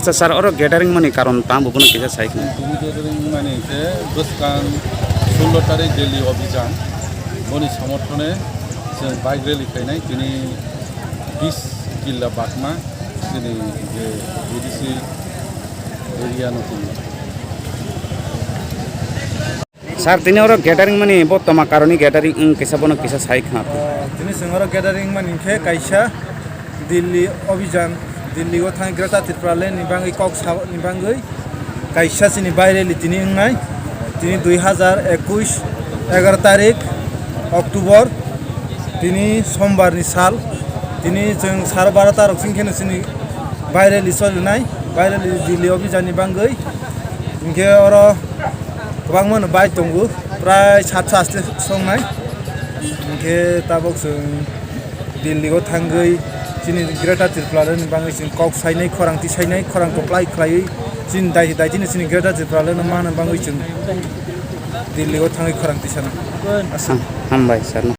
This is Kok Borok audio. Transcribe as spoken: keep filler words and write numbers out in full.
Acha sir, oro gathering mani karon tamo bono kisa sai khna. Tini gathering mani khe bwskang sullo tarik Delhi obhijan, boni somorthone chwng bike rally khainai tini bis killa bakma chini je A D C area no tini. Sir, tini oro gathering mani bo toma karoni gathering wng kisa bono kisa sai khna. Ah, tini chwng oro gathering mani khe kaisa Delhi obhijan, Delhi o thang Greater Tipraland ni bagwi kok saboni bagwi kaisa chini bike rally tini wngnai. Tini dui hazar ekush egaroh tarik October, tini sombar ni sal. Tini chwng sar barota rok sing kheno chini bike rally solinai, bike rally Delhi obhijan ni bagwi. Hinkhe oro kwbangma no bike tongo, prai satso aste songnai. Hinkhe tabok chwng Delhi o thangwi chini Greater Tipraland ni bagwi chwng kok sainai, khorang tisainai, khorang kwplai khlaiwi chini dai dai chini, chini Greater Tipraland no manna bagwi chwng Delhi o thangwi khorang tisana. Ham-, hambai sir no.